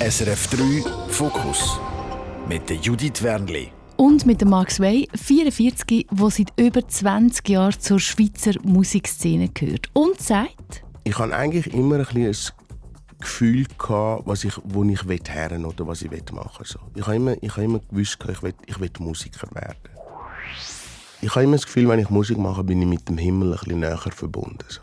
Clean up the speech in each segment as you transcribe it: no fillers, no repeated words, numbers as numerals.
SRF 3 Fokus mit der Judith Wernli. Und mit dem Max Way, 44, der seit über 20 Jahren zur Schweizer Musikszene gehört. Und sagt: Ich hatte eigentlich immer ein Gefühl, wo ich hin oder was ich machen will. So. Ich habe immer gewusst, ich will Musiker werden. Ich habe immer das Gefühl, wenn ich Musik mache, bin ich mit dem Himmel ein bisschen näher verbunden. So.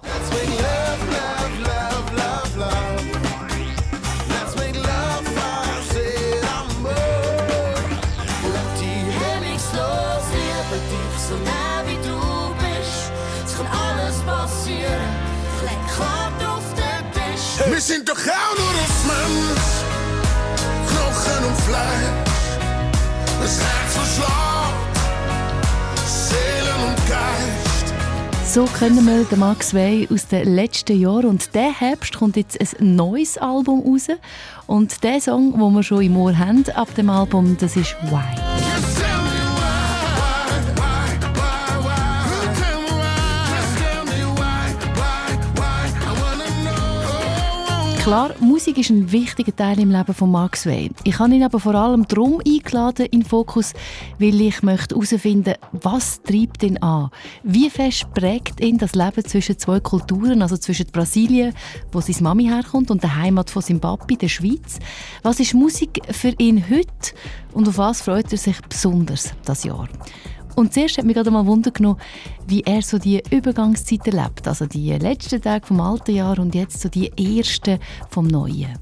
Wir sind doch auch nur das Mensch, Knochen und Fleisch, das Herz verschlägt, Seelen und Geist. So kennen wir den Max Way aus den letzten Jahren. Und diesen Herbst kommt jetzt ein neues Album raus. Und der Song, den wir schon im Ohr haben ab dem Album, das ist «Why». Klar, Musik ist ein wichtiger Teil im Leben von Max Way. Ich habe ihn aber vor allem darum eingeladen in Fokus, weil ich herausfinden möchte, was treibt ihn an? Wie fest prägt ihn das Leben zwischen zwei Kulturen, also zwischen Brasilien, wo seine Mami herkommt, und der Heimat von seinem Papi, der Schweiz? Was ist Musik für ihn heute und auf was freut er sich besonders das Jahr? Und zuerst hat mich gerade mal Wunder genommen, wie er so die Übergangszeit erlebt. Also die letzten Tage vom alten Jahr und jetzt so die ersten vom neuen.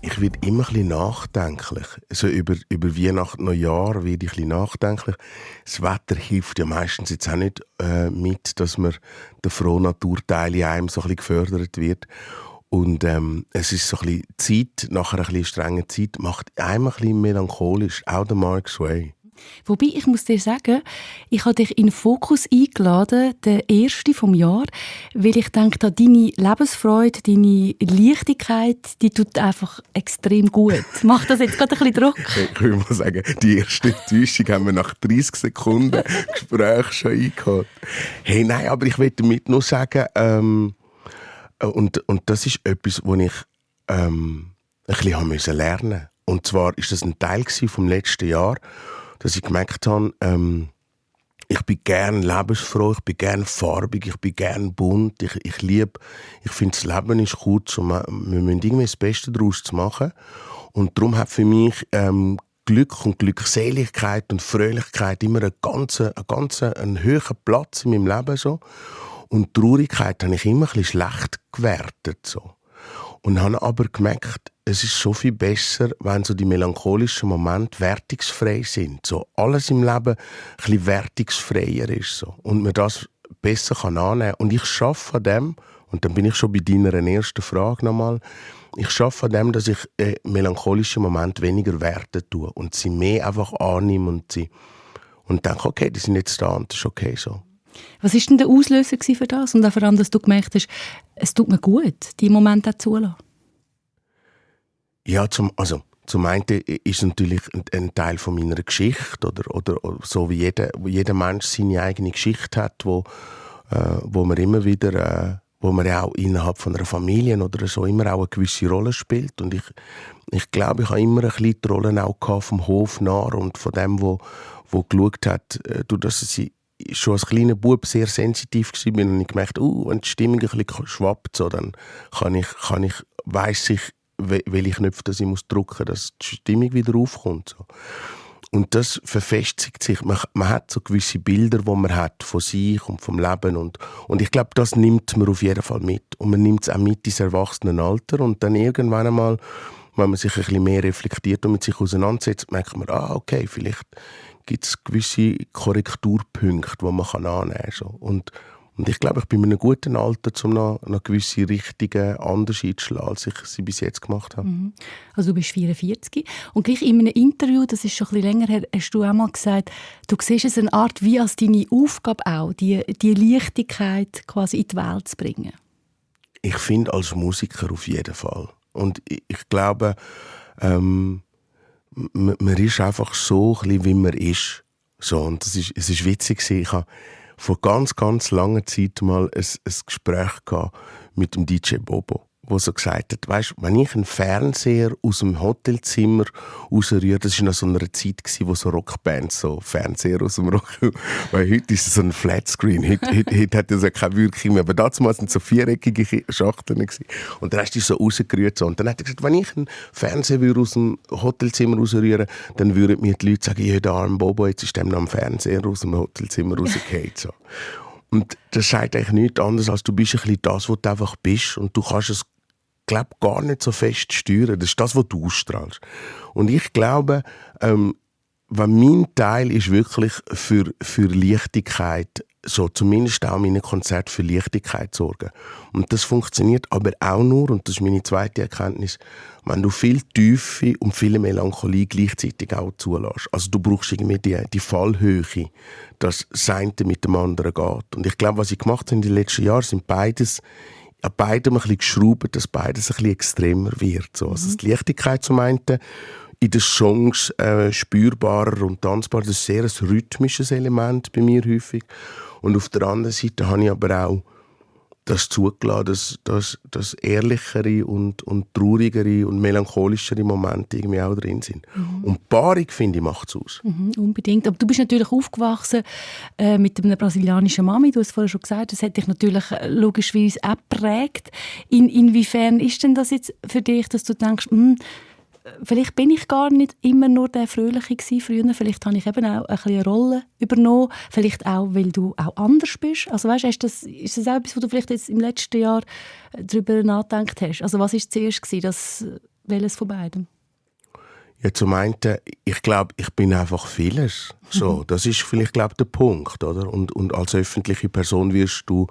Ich werde immer ein bisschen nachdenklich. Also über Weihnachten, Neujahr werde ich ein bisschen nachdenklich. Das Wetter hilft ja meistens jetzt auch nicht mit, dass man der frohen Naturteil in einem so ein bisschen gefördert wird. Und es ist so ein bisschen Zeit, nach einer ein bisschen strengen Zeit, macht einem ein bisschen melancholisch, auch der Max Way. Wobei, ich muss dir sagen, ich habe dich in Fokus eingeladen, der erste vom Jahr, weil ich denke, deine Lebensfreude, deine Leichtigkeit, die tut einfach extrem gut. Macht das jetzt gerade ein bisschen Druck? Ich will mal sagen, die erste Enttäuschung haben wir nach 30 Sekunden Gespräch schon eingeholt. Hey, nein, aber ich will damit nur sagen, und das ist etwas, was ich ein bisschen lernen musste. Und zwar war das ein Teil vom letzten Jahr, dass ich gemerkt habe, ich bin gerne lebensfroh, ich bin gerne farbig, ich bin gerne bunt, ich finde, das Leben ist kurz und wir müssen irgendwie das Beste daraus machen. Und darum hat für mich Glück und Glückseligkeit und Fröhlichkeit immer einen hohen Platz in meinem Leben. So. Und Traurigkeit habe ich immer ein bisschen schlecht gewertet. So. Und habe aber gemerkt, es ist so viel besser, wenn so die melancholischen Momente wertungsfrei sind. So alles im Leben ein bisschen wertungsfreier ist. So. Und man das besser annehmen kann. Und ich arbeite an dem, und dann bin ich schon bei deiner ersten Frage nochmal, ich arbeite an dem, dass ich melancholische Momente weniger werten tue und sie mehr einfach annehme und denke, okay, die sind jetzt da und das ist okay so. Was war denn der Auslöser für das? Und auch vor allem, dass du gemerkt hast, es tut mir gut, diese Momente zuzulassen? Ja, zum einen ist natürlich ein Teil von meiner Geschichte oder so wie jeder Mensch seine eigene Geschichte hat, wo man immer wieder, wo man ja auch innerhalb von einer Familie oder so immer auch eine gewisse Rolle spielt. Und ich glaube, ich habe immer ein bisschen die Rolle auch vom Hofnarr und von dem, wo geschaut hat, dass ich schon als kleiner Bub sehr sensitiv war und ich gemerkt, wenn die Stimmung ein bisschen schwappt, so, dann weiss ich, welche Knöpfe dass ich drücken muss, dass die Stimmung wieder aufkommt. So. Und das verfestigt sich. Man hat so gewisse Bilder, die man hat von sich und vom Leben. Und ich glaube, das nimmt man auf jeden Fall mit. Und man nimmt es auch mit ins Erwachsenenalter. Und dann irgendwann einmal, wenn man sich ein bisschen mehr reflektiert und mit sich auseinandersetzt, merkt man, okay, vielleicht gibt es gewisse Korrekturpunkte, die man annehmen kann. So. Und ich glaube, ich bin in einem guten Alter, um noch gewisse Richtungen anders einzuschlagen, als ich sie bis jetzt gemacht habe. Mhm. Also du bist 44 und gleich in einem Interview, das ist schon ein bisschen länger her, hast du auch mal gesagt, du siehst es eine Art wie als deine Aufgabe auch, die Leichtigkeit quasi in die Welt zu bringen. Ich finde als Musiker auf jeden Fall. Und ich glaube, man ist einfach so, wie man ist. So, und es ist witzig. Ich habe vor ganz, ganz langer Zeit mal ein Gespräch gehabt mit dem DJ Bobo, wo so gesagt hat, weisst, wenn ich einen Fernseher aus dem Hotelzimmer rausrühre, das war noch so eine Zeit, wo so Rockbands so Fernseher aus dem Rock, weil heute ist es so ein Flatscreen, heute hat das ja keine Wirkung mehr, aber damals waren es so viereckige Schachteln gewesen. Und dann hast du die so rausgerührt. So. Und dann hat er gesagt, wenn ich einen Fernseher aus dem Hotelzimmer rausrühren, dann würden mir die Leute sagen, ja, der arme Bobo, jetzt ist dem noch ein Fernseher aus dem Hotelzimmer rausgefallen. So. Und das sagt eigentlich nichts anderes, als du bist ein bisschen das, was du einfach bist. Und du kannst es, glaube ich, gar nicht so fest steuern. Das ist das, was du ausstrahlst. Und ich glaube, wenn mein Teil ist wirklich für Leichtigkeit, so zumindest auch meine Konzerte für Leichtigkeit sorgen. Und das funktioniert aber auch nur, und das ist meine zweite Erkenntnis, wenn du viel Tiefe und viel Melancholie gleichzeitig auch zulässt. Also du brauchst irgendwie die Fallhöhe, dass das eine mit dem anderen geht. Und ich glaube, was ich gemacht habe in den letzten Jahren, sind beides an beidem ein bisschen geschraubt, dass beides ein bisschen extremer wird. So. Also die Leichtigkeit zum einen, in den Songs spürbarer und tanzbarer, das ist sehr ein rhythmisches Element bei mir häufig. Und auf der anderen Seite habe ich aber auch das zugelassen, dass ehrlichere und traurigere und melancholischere Momente irgendwie auch drin sind. Und die Paarung, finde ich, macht es aus. Unbedingt. Aber du bist natürlich aufgewachsen mit einer brasilianischen Mami. Du hast es vorher schon gesagt, das hat dich natürlich logischerweise auch geprägt. Inwiefern ist denn das jetzt für dich, dass du denkst, vielleicht bin ich gar nicht immer nur der Fröhliche gewesen früher. Vielleicht habe ich eben auch ein bisschen eine Rolle übernommen. Vielleicht auch, weil du auch anders bist. Also weißt, ist das auch etwas, wo du vielleicht jetzt im letzten Jahr darüber nachgedacht hast? Also was war zuerst gewesen, welches von beidem? Ja, zum einen, ich glaube, ich bin einfach vieles. So, das ist vielleicht, glaube ich, der Punkt, oder? Und als öffentliche Person wirst du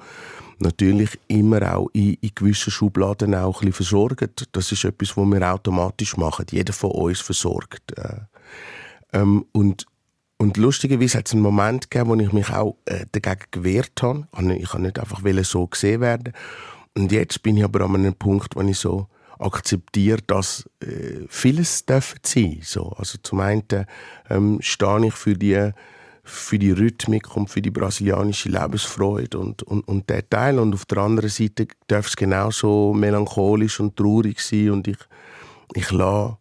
natürlich immer auch in gewissen Schubladen auch ein bisschen versorgt. Das ist etwas, was wir automatisch machen. Jeder von uns versorgt. Und lustigerweise hat es einen Moment gegeben, wo ich mich auch dagegen gewehrt habe. Ich wollte nicht einfach so gesehen werden. Und jetzt bin ich aber an einem Punkt, wo ich so akzeptiere, dass vieles dürfen sein. So, also zum einen stehe ich für die Rhythmik und für die brasilianische Lebensfreude und der Teil. Und auf der anderen Seite darf es genauso melancholisch und traurig sein. Und ich lasse,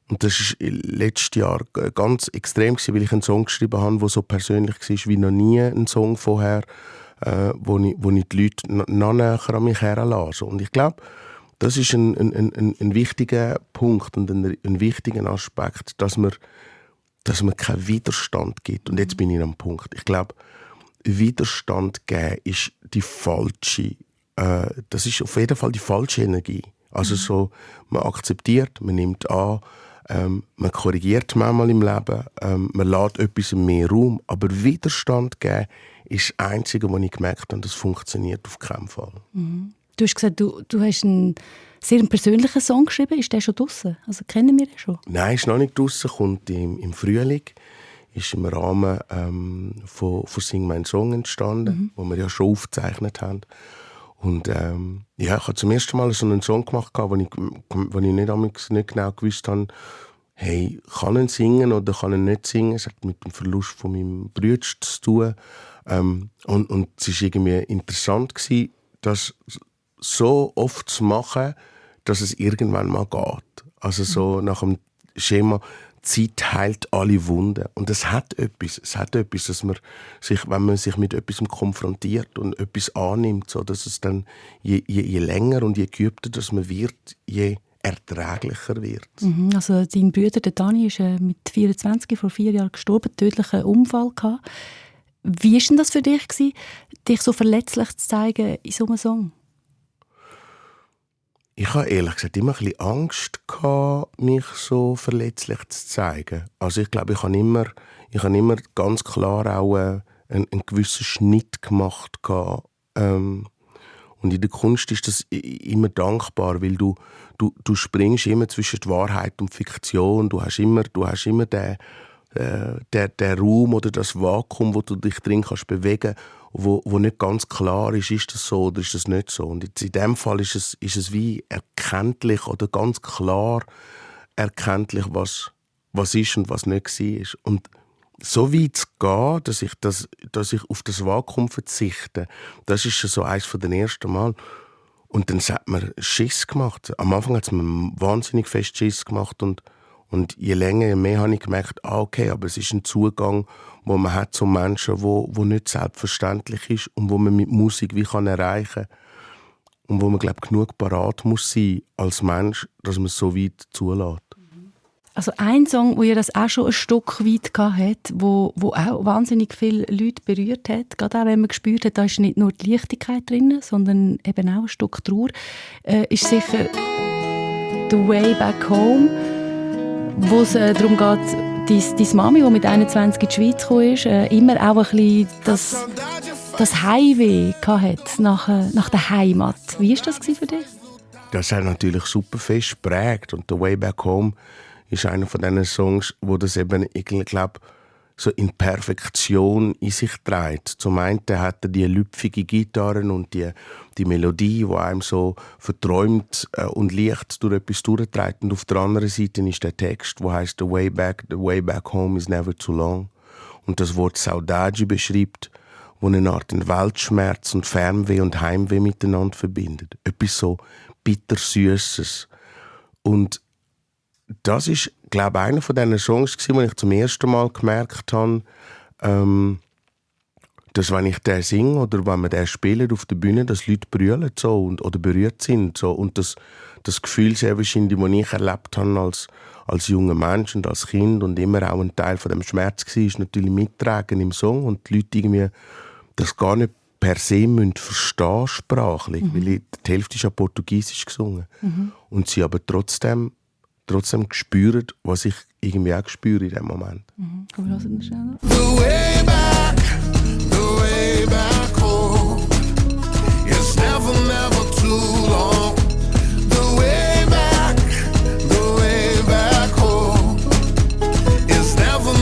und das war letztes Jahr ganz extrem, weil ich einen Song geschrieben habe, der so persönlich war wie noch nie ein Song vorher, wo ich die Leute noch näher an mich heranlasse. Und ich glaube, das ist ein wichtiger Punkt und ein wichtiger Aspekt, dass man keinen Widerstand gibt. Und jetzt bin ich am Punkt. Ich glaube, Widerstand geben ist das ist auf jeden Fall die falsche Energie. Also so, man akzeptiert, man nimmt an, man korrigiert manchmal im Leben, man lässt etwas mehr Raum, aber Widerstand geben ist das Einzige, was ich gemerkt habe, das funktioniert auf keinen Fall. Du hast gesagt, du hast einen sehr persönlichen Song geschrieben. Ist der schon draussen? Also kennen wir den schon? Nein, ist noch nicht draussen. Kommt im Frühling. Ist im Rahmen von «Sing mein Song» entstanden, wo wir ja schon aufgezeichnet haben. Und ich habe zum ersten Mal so einen Song gemacht, wo ich nicht genau gewusst habe, hey, kann er singen oder kann er nicht singen? Es hat mit dem Verlust von meinem Bruder zu tun. Und es war irgendwie interessant, das so oft zu machen, dass es irgendwann mal geht. Also so nach dem Schema, Zeit heilt alle Wunden. Und es hat etwas, dass man sich, wenn man sich mit etwas konfrontiert und etwas annimmt, so dass es dann je länger und je geübter dass man wird, je erträglicher wird. Also dein Bruder, der Dani, ist mit 24 vor 4 Jahren gestorben, tödlichen Unfall gehabt. Wie war denn das für dich, dich so verletzlich zu zeigen in so einem Song? Ich hatte ehrlich gesagt immer ein bisschen Angst gehabt, mich so verletzlich zu zeigen. Also ich glaube, ich habe immer ganz klar auch einen gewissen Schnitt gemacht gehabt. Und in der Kunst ist das immer dankbar, weil du springst immer zwischen der Wahrheit und Fiktion. Du hast immer den Raum oder das Vakuum, wo du dich drin kannst bewegen, wo nicht ganz klar ist das so oder ist das nicht so. Und jetzt in diesem Fall ist es wie erkenntlich oder ganz klar erkenntlich, was ist und was nicht war. Und so weit zu gehen, dass ich auf das Vakuum verzichte, das ist schon so eines der ersten Mal. Und dann hat man Schiss gemacht. Am Anfang hat es mir wahnsinnig fest Schiss gemacht und je länger, je mehr habe ich gemerkt, okay, aber es ist ein Zugang, den man hat zu Menschen, wo nicht selbstverständlich ist und wo man mit Musik wie kann erreichen kann. Und wo man, glaube ich, genug parat muss sein als Mensch, dass man es so weit zulässt. Also ein Song, wo ihr das auch schon ein Stück weit hatte, wo auch wahnsinnig viele Leute berührt hat, gerade auch wenn man gespürt hat, da ist nicht nur die Leichtigkeit drin, sondern eben auch ein Stück Trauer, ist sicher «The Way Back Home», wo es darum geht, deine Mami, die mit 21 in die Schweiz gekommen ist, immer auch ein bisschen das Heimweh hatte nach der Heimat. Wie war das für dich? Das hat natürlich super fest geprägt. Und «The Way Back Home» ist einer von diesen Songs, wo das eben, ich glaube, so in Perfektion in sich trägt. Zum einen hat er die lüpfige Gitarren und die Melodie, die einem so verträumt und leicht durch etwas durchträgt. Und auf der anderen Seite ist der Text, der heißt «The way back home is never too long». Und das Wort «Saudade» beschreibt, wo eine Art Weltschmerz und Fernweh und Heimweh miteinander verbindet. Etwas so bitter-Süßes. Und das ist, glaube ich, einer von diesen Songs, wo ich zum ersten Mal gemerkt habe, dass wenn ich den singe oder wenn wir den spielen auf der Bühne, dass Leute brüllen so oder berührt sind. So. Und das Gefühl sehr wahrscheinlich, das ich erlebt habe als junger Mensch und als Kind und immer auch ein Teil von dem Schmerz war, ist natürlich mittragen im Song und die Leute irgendwie das gar nicht per se verstehen sprachlich, weil die Hälfte ist ja Portugiesisch gesungen. Und sie aber trotzdem gespürt, was ich irgendwie auch spüre in diesem Moment. Komm, wir hören das schnell. The way back home is never too long. The way back home is never.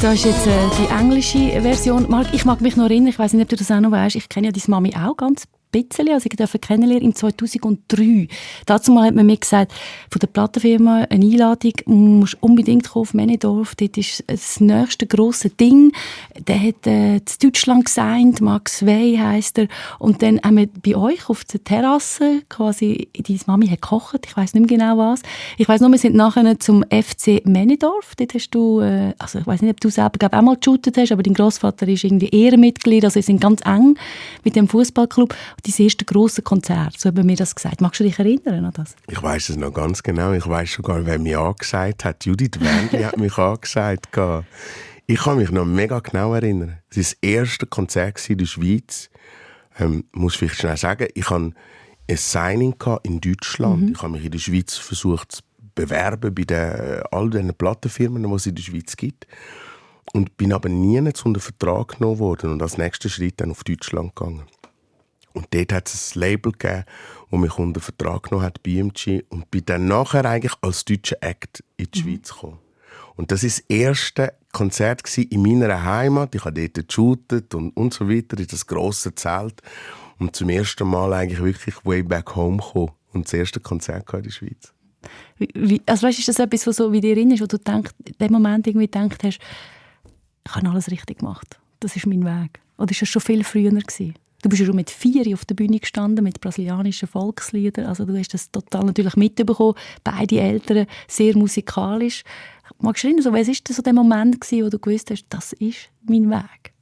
Das ist jetzt die englische Version. Marc, ich mag mich noch erinnern, ich weiss nicht, ob du das auch noch weißt, ich kenne ja deine Mami auch ganz bisschen, also ich durfte kennenlernen im 2003. Dazu hat man mir gesagt, von der Plattenfirma eine Einladung, musst unbedingt kommen auf Männedorf, dort ist das nächste grosse Ding. Der hat in Deutschland gesigned, Max Wey heisst er, und dann haben wir bei euch auf der Terrasse quasi, deine Mami hat gekocht, ich weiss nicht mehr genau was. Ich weiss nur, wir sind nachher zum FC Männedorf, dort hast du, also ich weiss nicht, ob du selber auch mal geshootet hast, aber dein Grossvater ist irgendwie Ehrenmitglied, also wir sind ganz eng mit dem Fußballclub. Dein erste grosse Konzert, so haben wir das gesagt. Magst du dich erinnern an das? Ich weiss es noch ganz genau. Ich weiss sogar, wer mich angesagt hat. Judith Wendli hat mich angesagt. Ich kann mich noch mega genau erinnern. Es war das erste Konzert in der Schweiz. Muss vielleicht schnell sagen, ich hatte ein Signing in Deutschland. Ich habe mich in der Schweiz versucht zu bewerben bei all diesen Plattenfirmen, die es in der Schweiz gibt. Und bin aber nie unter Vertrag genommen worden und als nächster Schritt dann auf Deutschland gegangen. Und dort hat es ein Label gegeben, das mich unter Vertrag genommen hat, BMG, und bin dann nachher eigentlich als deutscher Act in die Schweiz gekommen. Und das war das erste Konzert in meiner Heimat. Ich habe dort geshootet und so weiter, in das grosse Zelt. Und zum ersten Mal eigentlich wirklich «Way Back Home» gekommen und das erste Konzert in der Schweiz. Also weißt, ist das etwas, was so wie dir drin ist, wo du in dem Moment irgendwie gedacht hast, ich habe alles richtig gemacht, das ist mein Weg? Oder war das schon viel früher gewesen? Du bist ja schon mit 4 auf der Bühne gestanden, mit brasilianischen Volksliedern. Also du hast das total natürlich mitbekommen. Beide Eltern sehr musikalisch. Magst du erinnern, was war so der Moment, wo du gewusst hast, das ist mein Weg?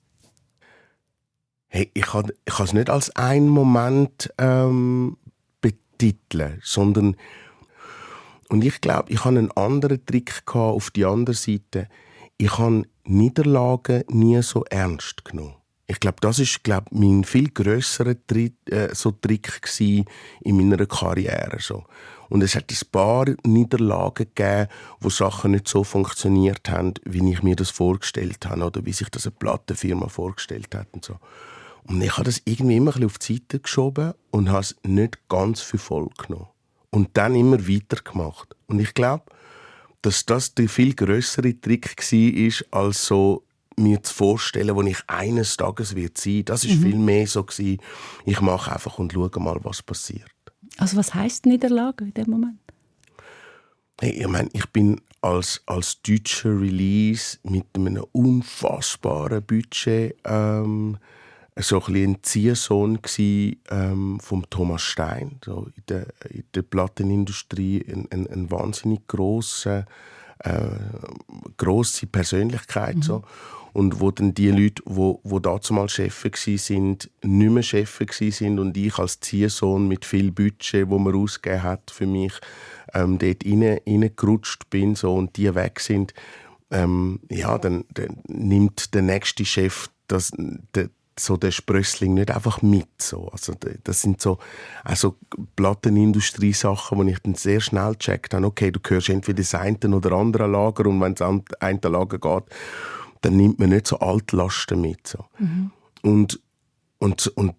Hey, ich kann es nicht als einen Moment betiteln, sondern und ich glaube, ich hatte einen anderen Trick auf die andere Seite. Ich habe Niederlagen nie so ernst genommen. Ich glaube, das war mein viel grösserer Trick in meiner Karriere. So. Und es hat ein paar Niederlagen gegeben, wo Sachen nicht so funktioniert haben, wie ich mir das vorgestellt habe oder wie sich das eine Plattenfirma vorgestellt hat. Und so. Und ich habe das irgendwie immer ein bisschen auf die Seite geschoben und habe es nicht ganz für voll genommen. Und dann immer weitergemacht. Und ich glaube, dass das der viel grössere Trick war, als so mir zu vorstellen, wo ich eines Tages wird sein. Das war viel mehr so gewesen. Ich mache einfach und schaue mal, was passiert. Also was heisst Niederlage in dem Moment? Hey, ich meine, ich bin als deutscher Release mit einem unfassbaren Budget so ein bisschen ein Ziehsohn gsi, vom Thomas Stein, so in der Plattenindustrie ein wahnsinnig grosse Persönlichkeit. So. Und wo dann die Leute, wo damals Chefs waren, nicht mehr Chefs waren und ich als Ziehsohn mit viel Budget, wo man ausgegeben hat für mich, dort reingerutscht bin so, und die weg sind, dann nimmt der nächste Chef den Sprössling nicht einfach mit. So. Also, das sind so also Plattenindustrie-Sachen, wo ich dann sehr schnell gecheckt habe, okay, du gehörst entweder ins eine oder andere Lager, und wenn es an ein Lager geht, dann nimmt man nicht so Altlasten mit. So. Und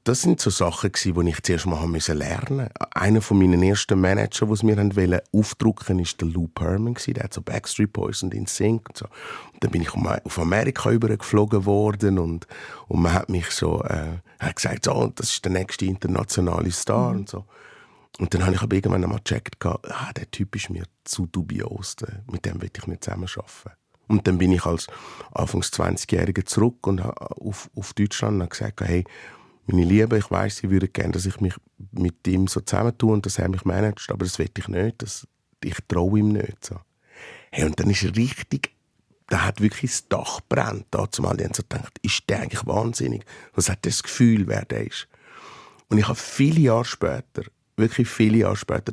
das sind so Sachen, die ich zuerst mal lernen musste. Einer von meinen ersten Manager, die es mir aufdrucken wollten, war der Lou Pearlman. Der hat so Backstreet Boys und NSYNC und so. Und dann bin ich auf Amerika übergeflogen worden und man hat mich so hat gesagt, so, das ist der nächste internationale Star und so. Und dann habe ich aber irgendwann einmal gecheckt, der Typ ist mir zu dubios, mit dem will ich nicht zusammenarbeiten. Und dann bin ich als anfangs 20-Jähriger zurück und auf Deutschland und habe gesagt, hey, meine Liebe, ich weiss, sie würde gerne, dass ich mich mit ihm so zusammentue und dass er mich managt, aber das will ich nicht, ich traue ihm nicht. So. Hey, und dann ist er richtig, da hat wirklich das Dach brennt. Die haben so gedacht, ist der eigentlich wahnsinnig? Was hat das Gefühl, wer der ist? Und ich habe viele Jahre später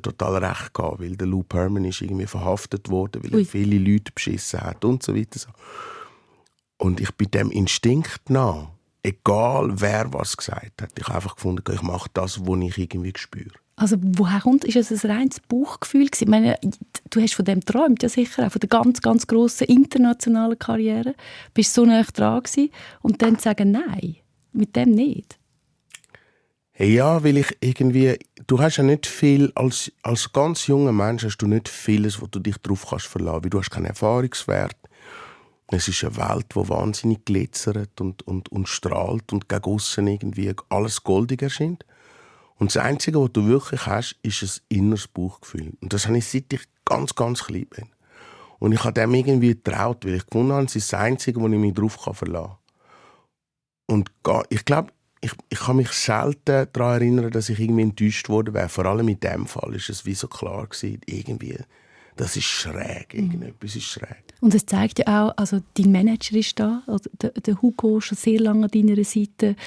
total recht gehabt, weil der Lou Pearlman ist irgendwie verhaftet worden, weil er viele Leute beschissen hat und so weiter. So. Und ich bin dem Instinkt nach, egal wer was gesagt hat, ich habe einfach gefunden, ich mache das, was ich irgendwie spüre. Also woher kommt, ist es ein reines Bauchgefühl gewesen? Ich meine, du hast von dem geträumt, ja sicher, auch von der ganz, ganz grossen internationalen Karriere. Bist so nah dran gewesen und dann zu sagen, nein, mit dem nicht. Hey, ja, weil ich irgendwie, du hast ja nicht viel, als ganz junger Mensch hast du nicht vieles, wo du dich drauf kannst verlassen, weil du hast keinen Erfahrungswert. Es ist eine Welt, die wahnsinnig glitzert und strahlt und gegen aussen irgendwie alles goldig erscheint. Und das Einzige, was du wirklich hast, ist ein inneres Bauchgefühl. Und das habe ich, seit ich ganz, ganz klein bin. Und ich habe dem irgendwie getraut, weil ich gefunden habe, es ist das Einzige, wo ich mich drauf verlassen kann. Und ich glaube, ich kann mich selten daran erinnern, dass ich irgendwie enttäuscht worden wäre. Vor allem in diesem Fall war es wie so klar gewesen, irgendwie, das ist schräg, irgendetwas ist schräg. Und es zeigt ja auch, also dein Manager ist da, also der Hugo ist schon sehr lange an deiner Seite.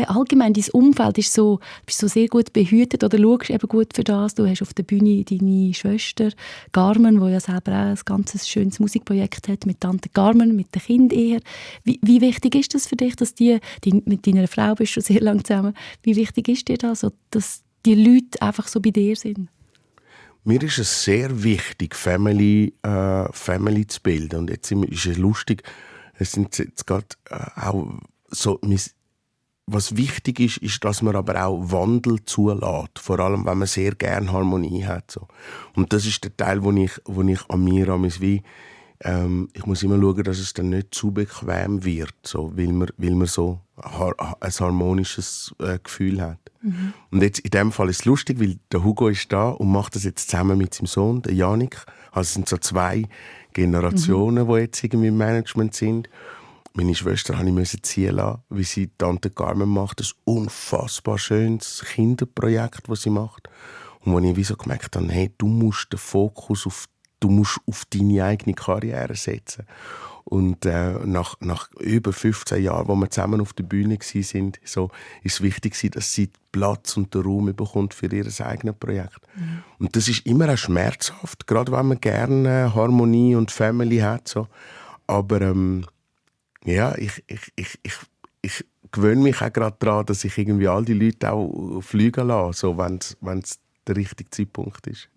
Allgemein, dein Umfeld ist so, bist so sehr gut behütet oder schaust eben gut für das. Du hast auf der Bühne deine Schwester Carmen, die ja selber auch ein ganz schönes Musikprojekt hat mit Tante Carmen, mit den Kindern eher. Wie wichtig ist das für dich, dass mit deiner Frau bist du schon sehr lange zusammen, wie wichtig ist dir das, dass die Leute einfach so bei dir sind? Mir ist es sehr wichtig, Family zu bilden. Und jetzt ist es lustig, es sind jetzt gerade auch so, was wichtig ist, dass man aber auch Wandel zulässt. Vor allem, wenn man sehr gerne Harmonie hat. So. Und das ist der Teil, wo ich an mir wie ich muss immer schauen, dass es dann nicht zu bequem wird, so, weil man so ein harmonisches Gefühl hat. Und jetzt in dem Fall ist es lustig, weil der Hugo ist da und macht das jetzt zusammen mit seinem Sohn, der Janik. Also es sind so 2 Generationen, die jetzt irgendwie im Management sind. Meine Schwester musste ich ziehen lassen, wie sie Tante Carmen macht. Das unfassbar schönes Kinderprojekt, das sie macht. Und wo ich wie so gemerkt habe, hey, du musst den Fokus auf deine eigene Karriere setzen. Und nach über 15 Jahren, wo wir zusammen auf der Bühne waren, so, ist es wichtig, dass sie Platz und den Raum bekommt für ihr eigenes Projekt. Und das ist immer auch schmerzhaft, gerade wenn man gerne Harmonie und Family hat. So. Aber ja, ich gewöhne mich auch gerade daran, dass ich irgendwie all die Leute auch fliegen lasse, so, wenn es der richtige Zeitpunkt ist.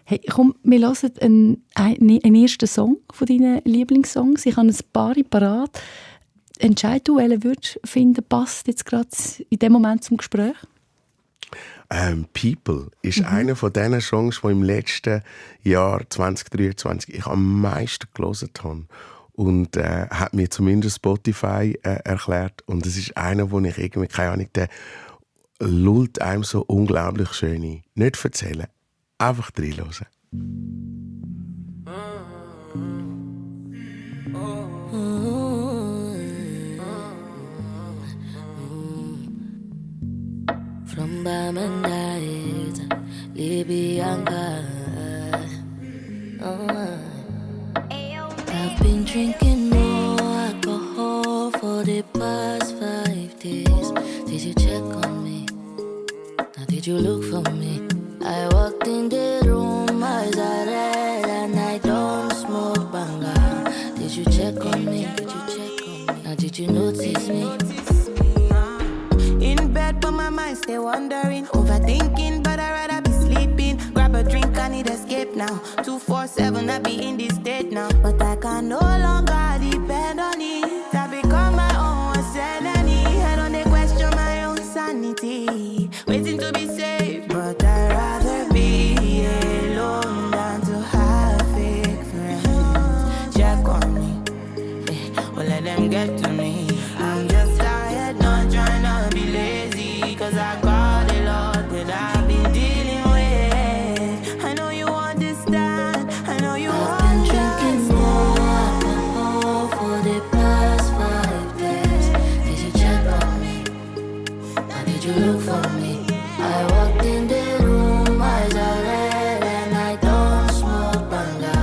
Hey, komm, wir hören einen ersten Song von deinen Lieblingssongs. Ich habe ein paar parat. Entscheid du, welchen würdest du finden, passt jetzt gerade in dem Moment zum Gespräch? «People» ist einer von diesen Songs, die im letzten Jahr 2023 ich am meisten gehört habe. Und hat mir zumindest Spotify erklärt. Und es ist einer, wo ich irgendwie, keine Ahnung, der lullt einem so unglaublich schön ein. Nicht erzählen. Einfach reinhören. I've been drinking more alcohol for the past 5 days. Did you check on me? Now did you look for me? I walked in the room, eyes are red, and I don't smoke banga. Did you check on me? Did you check on me? Now did you notice me? In bed, but my mind stay wandering, overthinking, but I'd rather be sleeping. Grab a drink, I need escape now. 247, I be in this state now, but I can no longer depend on it. I become my own sanity. I don't question my own sanity, waiting to be saved. But I'd rather be alone than to have fake friends. Check on me, well let them get to me. I'm just tired, not trying to be lazy, cause I got a lot that I've been dealing with. I know you understand, I know you I've been understand. drinking more alcohol for the past 5 days. Did you check on me? Now did you look for me? I walked in the room, eyes are red, and I don't smoke banga.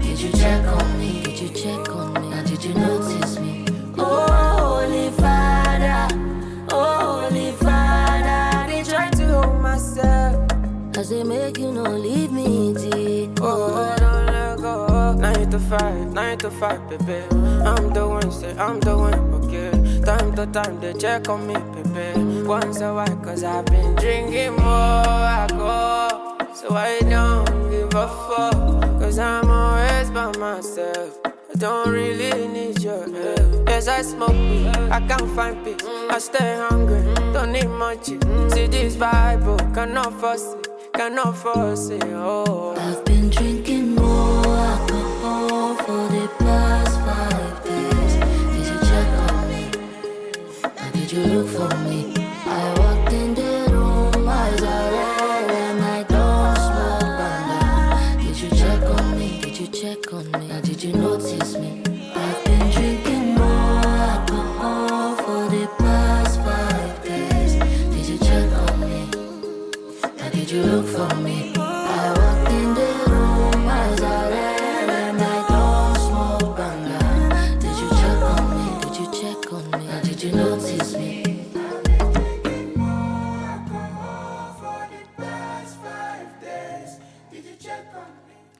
Did you check on me? Did you check on me? Now did you notice me? Oh, Holy Father, they try to hold myself. As they make you no leave me deep. Oh, don't let go. 9 to 5, baby. I'm the one, say I'm the one, okay. Time to time, they check on me, baby. Once a while, cause I've been drinking more alcohol. So I don't give a fuck, cause I'm always by myself. I don't really need your help. Yes, I smoke weed, I can't find peace. I stay hungry, don't need much. See this vibe, oh, cannot force it, oh. I've been drinking more alcohol for the past 5 days. Did you check on me? Now did you look for me? I walked in the room, eyes are red, and I don't smoke banga. Did you check on me? Did you check on me? Now did you notice me? I've been drinking more alcohol for the past 5 days. Did you check on me? Now did you look for me? I walked in the room, eyes are red, and I don't smoke banga. Did you check on me? Did you check on me? Now did you notice me?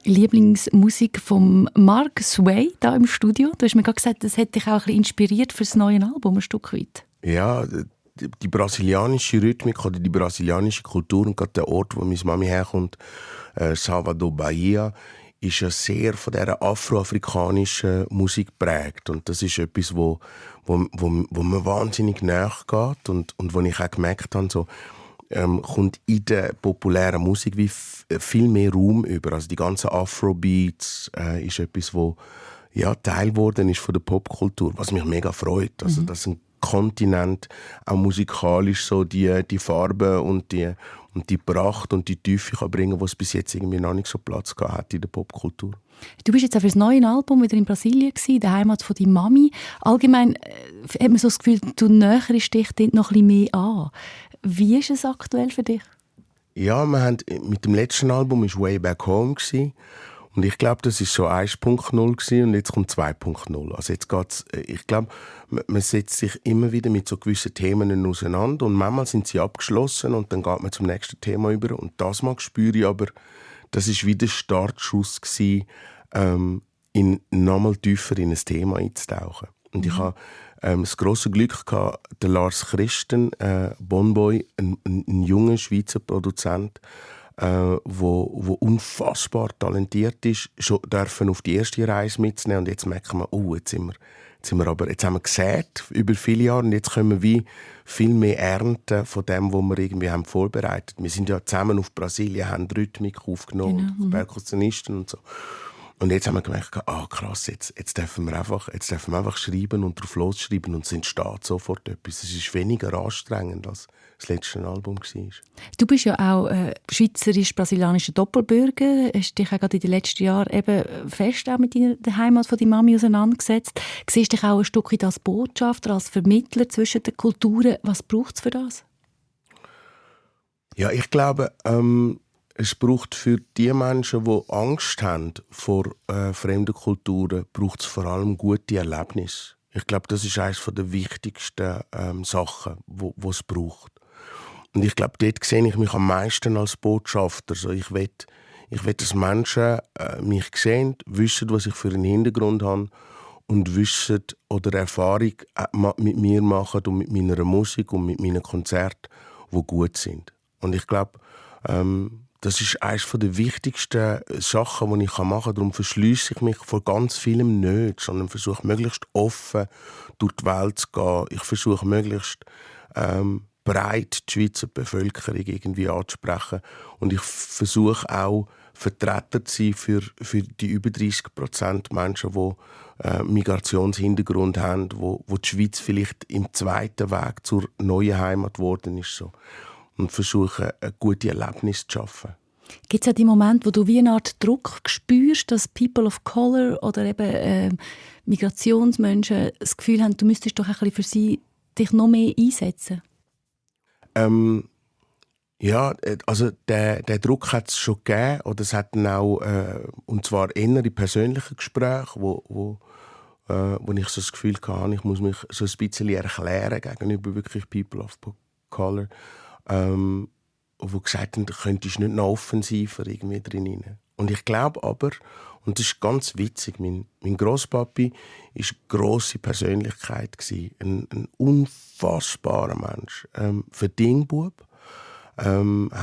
Lieblingsmusik von Mark Sway da im Studio. Du hast mir gerade gesagt, das hat dich auch ein bisschen inspiriert für das neue Album, ein Stück weit. Ja, die brasilianische Rhythmik oder die brasilianische Kultur und gerade der Ort, wo meine Mami herkommt, Salvador Bahia, ist ja sehr von dieser afroafrikanischen Musik geprägt. Und das ist etwas, wo mir wahnsinnig nachgeht und wo ich auch gemerkt habe, so, kommt in der populären Musik wie viel mehr Raum über. Also die ganzen Afrobeats ist etwas, wo ja, Teil geworden ist von der Popkultur, was mich mega freut. Also, dass ein Kontinent auch musikalisch so die Farbe und die Pracht und die Tiefe kann bringen, was bis jetzt irgendwie noch nicht so Platz gehabt hat in der Popkultur. Du bist jetzt auch für das neue Album wieder in Brasilien gewesen, in der Heimat von deiner Mami. Allgemein hat man so das Gefühl, du näherst dich dort noch ein bisschen mehr an. Wie ist es aktuell für dich? Ja, wir haben mit dem letzten Album war «Way Back Home» gewesen. Und ich glaube, das war so 1.0 gewesen, und jetzt kommt 2.0. Also jetzt geht's, ich glaube, man setzt sich immer wieder mit so gewissen Themen auseinander und manchmal sind sie abgeschlossen und dann geht man zum nächsten Thema über. Und das mal spüre ich aber, das war wie der Startschuss gewesen, nochmal tiefer in ein Thema einzutauchen. Und ich habe das grosse Glück gehabt, der Lars Christen, Bonboy, ein junger Schweizer Produzent, wo unfassbar talentiert ist, schon dürfen auf die erste Reise mitzunehmen. Und jetzt merken wir, jetzt haben wir gesät über viele Jahre und jetzt können wir wie viel mehr ernten von dem, was wir irgendwie haben vorbereitet. Wir sind ja zusammen auf Brasilien, haben Rhythmik aufgenommen, genau. Perkussionisten und so. Und jetzt haben wir gemerkt, krass, jetzt dürfen wir einfach schreiben und drauf losschreiben und es entsteht sofort etwas. Es ist weniger anstrengend, als das letzte Album war. Du bist ja auch schweizerisch-brasilianischer Doppelbürger. Hast dich auch gerade in den letzten Jahren eben fest auch mit der Heimat von deiner Mami auseinandergesetzt. Siehst dich auch ein Stück weit als Botschafter, als Vermittler zwischen den Kulturen. Was braucht es für das? Ja, ich glaube, es braucht für die Menschen, die Angst haben vor fremden Kulturen, braucht es vor allem gute Erlebnisse. Ich glaube, das ist eines der wichtigsten Sachen, die es braucht. Und ich glaube, dort sehe ich mich am meisten als Botschafter. Also ich will, dass Menschen mich sehen, wissen, was ich für einen Hintergrund habe und wissen oder Erfahrung mit mir machen und mit meiner Musik und mit meinen Konzerten, die gut sind. Und ich glaube, das ist eines der wichtigsten Sachen, die ich machen kann. Darum verschliesse ich mich vor ganz vielem nicht, sondern versuche möglichst offen durch die Welt zu gehen. Ich versuche möglichst breit die Schweizer Bevölkerung irgendwie anzusprechen. Und ich versuche auch, Vertreter zu sein für die über 30% Menschen, die Migrationshintergrund haben, wo die Schweiz vielleicht im zweiten Weg zur neuen Heimat geworden ist. So. Und versuche, ein gutes Erlebnis zu schaffen. Gibt es auch die Momente, wo du wie eine Art Druck spürst, dass People of Color oder eben Migrationsmenschen das Gefühl haben, du müsstest doch ein bisschen für sie dich noch mehr einsetzen? Ja, also der Druck hat es schon gegeben. Oder es hat dann auch, und zwar eher in persönlichen Gesprächen, wo ich so das Gefühl hatte, ich muss mich so ein bisschen erklären gegenüber wirklich People of Color. Wo gesagt haben, du könntest nicht noch offensiver irgendwie drin rein. Und ich glaube aber, und das ist ganz witzig, mein Grosspapi war eine grosse Persönlichkeit, ein unfassbarer Mensch. Verdingbub,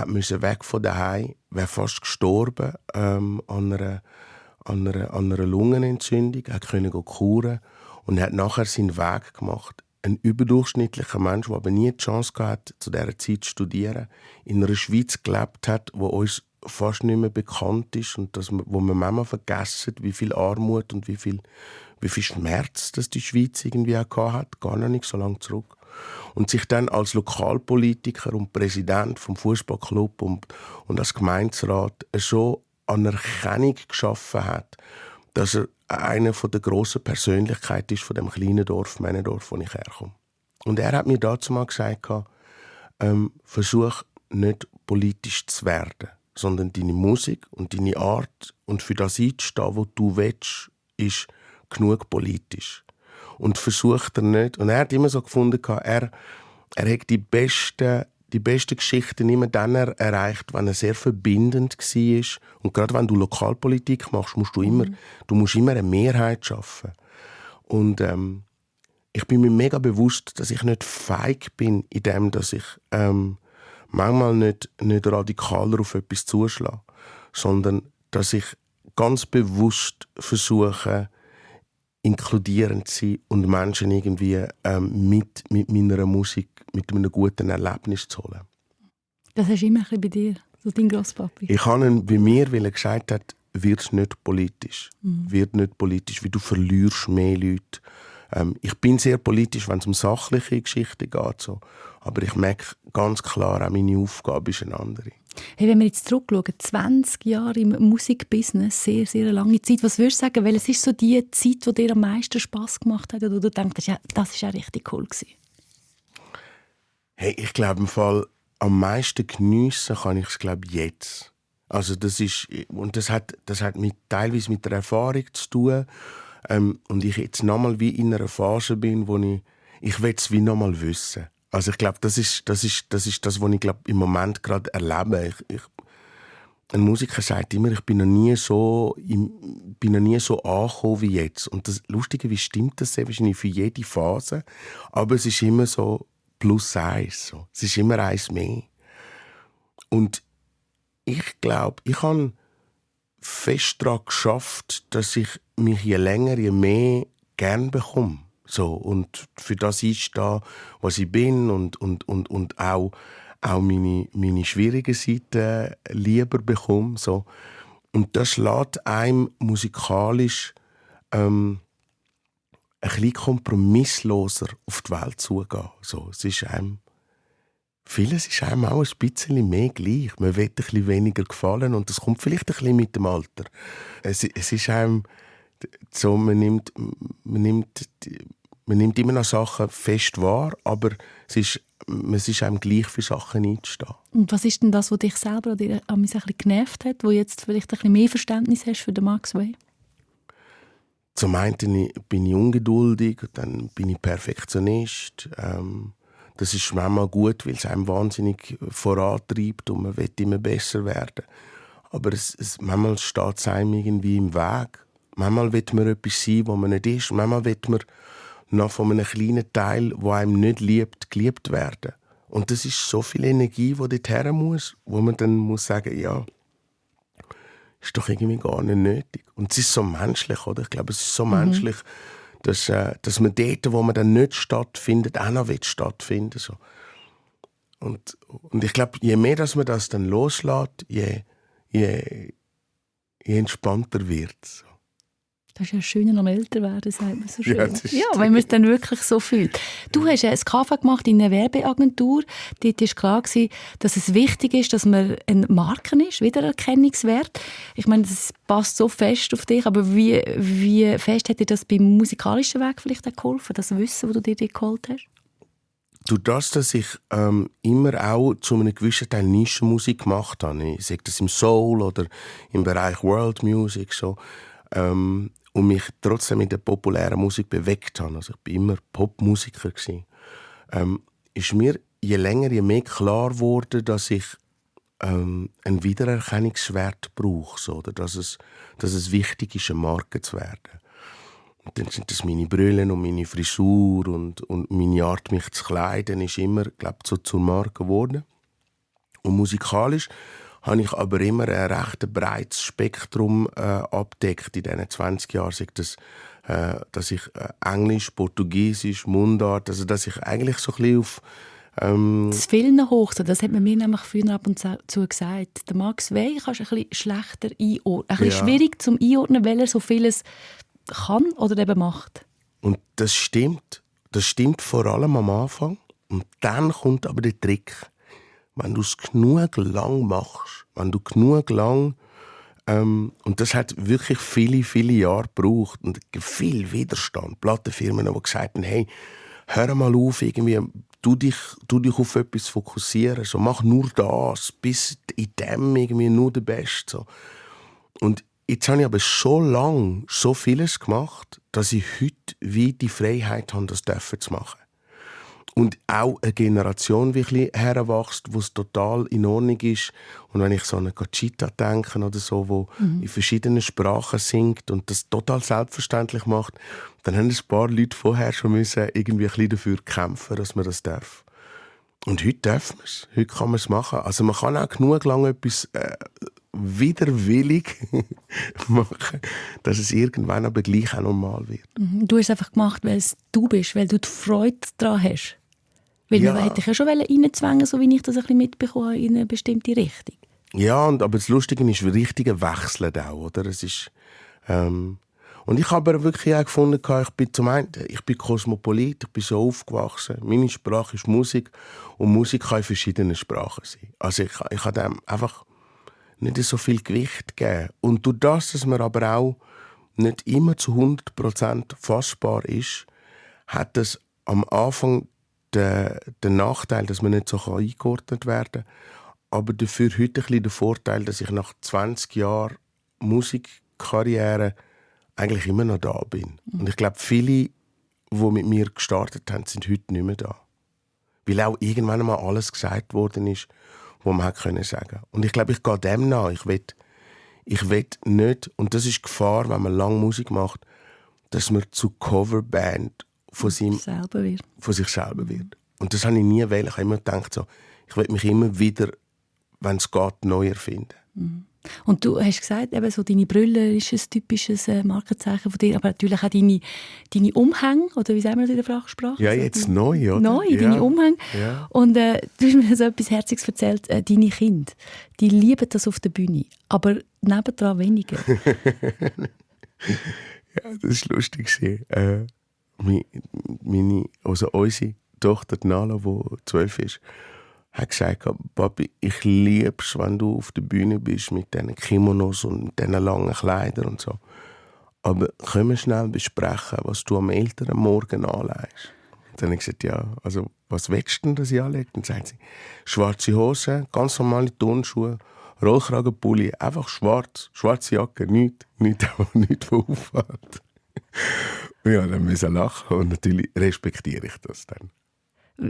musste weg von daheim, wäre fast gestorben an einer Lungenentzündung, konnte kuren und hat nachher seinen Weg gemacht. Ein überdurchschnittlicher Mensch, der aber nie die Chance hatte, zu dieser Zeit zu studieren, in einer Schweiz gelebt hat, die uns fast nicht mehr bekannt ist und wo wir manchmal vergessen, wie viel Armut und wie viel Schmerz das die Schweiz irgendwie auch hatte, gar noch nicht so lange zurück. Und sich dann als Lokalpolitiker und Präsident vom Fußballclub und als Gemeinderat so Anerkennung geschaffen hat, dass er eine der grossen Persönlichkeiten ist von dem kleinen Dorf, Männendorf, wo ich herkomme. Und er hat mir dazu mal gesagt, versuch nicht politisch zu werden, sondern deine Musik und deine Art und für das einzustehen, was du willst, ist genug politisch. Und versucht er nicht. Und er hat immer so gefunden, er hat die besten Geschichten immer dann erreicht, wenn er sehr verbindend war. Und gerade wenn du Lokalpolitik machst, musst du musst immer eine Mehrheit schaffen. Und ich bin mir mega bewusst, dass ich nicht feig bin in dem, dass ich manchmal nicht radikaler auf etwas zuschlage, sondern dass ich ganz bewusst versuche, inkludierend zu sein und Menschen irgendwie mit meiner Musik, mit einem guten Erlebnis zu holen. Das hast du immer ein bisschen bei dir, so dein Grosspapi. Ich habe ihn bei mir, weil er gesagt hat, wird nicht politisch. Wird nicht politisch, weil du verlierst mehr Leute. Ich bin sehr politisch, wenn es um sachliche Geschichten geht. So. Aber ich merke ganz klar, auch meine Aufgabe ist eine andere. Hey, wenn wir jetzt zurückschauen, 20 Jahre im Musikbusiness, sehr, sehr lange Zeit. Was würdest du sagen, welches ist so die Zeit, die dir am meisten Spass gemacht hat? Oder du denkst, ja, das war auch richtig cool gewesen? Hey, ich glaube im Fall, am meisten geniessen kann ich es, glaube ich, jetzt. Also das hat teilweise mit der Erfahrung zu tun. Und ich jetzt nochmal wie in einer Phase bin, wo ich will es wie nochmal wissen. Also ich glaube, das ist das, was ich glaube, im Moment gerade erlebe. Ein Musiker sagt immer, ich bin noch nie so angekommen wie jetzt. Und das Lustige, wie stimmt das sehr wahrscheinlich für jede Phase. Aber es ist immer so +1. So. Es ist immer eins mehr. Und ich glaube, ich habe fest daran geschafft, dass ich mich je länger, je mehr gern bekomme. So, und für das einstehe, was ich bin und auch meine schwierigen Seiten lieber bekomme. So. Und das lässt einem musikalisch ein bisschen kompromissloser auf die Welt zugehen. So, es ist einem, vieles ist einem auch ein bisschen mehr gleich. Man will ein bisschen weniger gefallen und das kommt vielleicht ein bisschen mit dem Man nimmt man nimmt immer noch Sachen fest wahr, aber es ist einem gleich für Sachen einzustehen. Und was ist denn das, was dich selber oder ein bisschen genervt hat, wo jetzt vielleicht ein bisschen mehr Verständnis hast für den Max Way? Zum einen bin ich ungeduldig, dann bin ich Perfektionist. Das ist manchmal gut, weil es einem wahnsinnig vorantreibt und man will immer besser werden. Aber manchmal steht es einem irgendwie im Weg. Manchmal will man etwas sein, wo man nicht ist. Manchmal will man noch von einem kleinen Teil, der einem nicht liebt, geliebt werden. Und das ist so viel Energie, die dort her muss, wo man dann muss sagen, ja, ist doch irgendwie gar nicht nötig. Und es ist so menschlich, oder? Ich glaube, es ist so menschlich, dass man dort, wo man dann nicht stattfindet, auch noch stattfinden will. So. Und ich glaube, je mehr dass man das dann loslässt, je entspannter wird es. Das ist ja schön, am älter werden, sagt man so schön. Ja, Ja, wenn man es dann wirklich so fühlt. Du hast ein KV gemacht in einer Werbeagentur. Dort war klar, dass es wichtig ist, dass man eine Marke ist, Wiedererkennungswert. Ich meine, das passt so fest auf dich, aber wie fest hat dir das beim musikalischen Weg vielleicht auch geholfen, das Wissen, das du dir geholt hast? Durch das, dass ich immer auch zu einem gewissen Teil Nischenmusik gemacht habe, ich sage das im Soul oder im Bereich World Music, so, und mich trotzdem in der populären Musik bewegt habe, also ich war immer Popmusiker, ist mir je länger, je mehr klar geworden, dass ich einen Wiedererkennungswert brauche, so, oder dass es wichtig ist, eine Marke zu werden. Und dann sind das meine Brillen und meine Frisur und meine Art, mich zu kleiden, ist immer, glaube ich, so zur Marke geworden. Und musikalisch habe ich aber immer ein recht breites Spektrum abdeckt in diesen 20 Jahren. Sei das, dass ich Englisch, Portugiesisch, Mundart, also dass ich eigentlich so ein bisschen auf... Das Filmen hoch, das hat man mir nämlich früher ab und zu gesagt. Der Max Way kannst du ein bisschen schlechter einordnen. Ein bisschen schwierig zum Einordnen, weil er so vieles kann oder eben macht. Und das stimmt. Das stimmt vor allem am Anfang. Und dann kommt aber der Trick. Wenn du es genug lang machst, wenn du genug lang, und das hat wirklich viele, viele Jahre gebraucht und viel Widerstand. Plattenfirmen, die gesagt haben, hey, hör mal auf, irgendwie, du dich auf etwas fokussieren, so, mach nur das, bis in dem irgendwie nur der Beste. So. Und jetzt habe ich aber so lange so vieles gemacht, dass ich heute wie die Freiheit habe, das zu machen. Und auch eine Generation wirklich heranwächst, wo es total in Ordnung ist. Und wenn ich so an eine Conchita denke oder so, wo in verschiedenen Sprachen singt und das total selbstverständlich macht, dann haben ein paar Leute vorher schon müssen irgendwie ein bisschen dafür kämpfen, dass man das darf. Und heute darf man es. Heute kann man es machen. Also man kann auch genug lange etwas widerwillig machen, dass es irgendwann aber gleich auch normal wird. Du hast es einfach gemacht, weil es du bist, weil du die Freude daran hast. Weil man hätte dich ja schon reinzwängen, so wie ich das ein bisschen mitbekommen habe, in eine bestimmte Richtung. Ja, aber das Lustige ist, richtige Wechseln auch, oder? Es ist, und ich habe aber wirklich auch gefunden, ich bin Kosmopolit, ich bin so aufgewachsen. Meine Sprache ist Musik und Musik kann in verschiedenen Sprachen sein. Also ich habe dem einfach nicht so viel Gewicht gegeben. Und durch das, dass man aber auch nicht immer zu 100% fassbar ist, hat es am Anfang den Nachteil, dass man nicht so eingeordnet werden kann. Aber dafür heute ein bisschen der Vorteil, dass ich nach 20 Jahren Musikkarriere eigentlich immer noch da bin. Und ich glaube, viele, die mit mir gestartet haben, sind heute nicht mehr da. Weil auch irgendwann mal alles gesagt worden ist, was man sagen konnte. Und ich glaube, ich gehe dem nach. Ich will nicht, und das ist die Gefahr, wenn man lange Musik macht, dass man zu Coverband von sich selber wird. Und das habe ich nie gewählt. Ich habe immer gedacht, so, ich will mich immer wieder, wenn es geht, neu erfinden. Und du hast gesagt, eben so deine Brille ist ein typisches Markenzeichen von dir, aber natürlich auch deine Umhänge, oder wie sagen wir das in der Fachsprache? Ja, jetzt neu, oder? Neu, deine Umhänge. Ja. Und du hast mir so etwas Herziges erzählt, deine Kinder, die lieben das auf der Bühne, aber nebendran weniger. Ja, das war lustig. Unsere Tochter Nala, die 12 ist, hat gesagt, Papi, ich liebe es, wenn du auf der Bühne bist mit diesen Kimonos und diesen langen Kleidern und so. aber können wir schnell besprechen, was du am älteren Morgen anlegst? Dann habe ich gesagt, ja, also was willst du denn, dass ich anlege? Dann sagt sie, schwarze Hose, ganz normale Turnschuhe, Rollkragenpulli, einfach schwarz, schwarze Jacke, nichts, was auffällt. Ja, dann müssen wir lachen und natürlich respektiere ich das dann.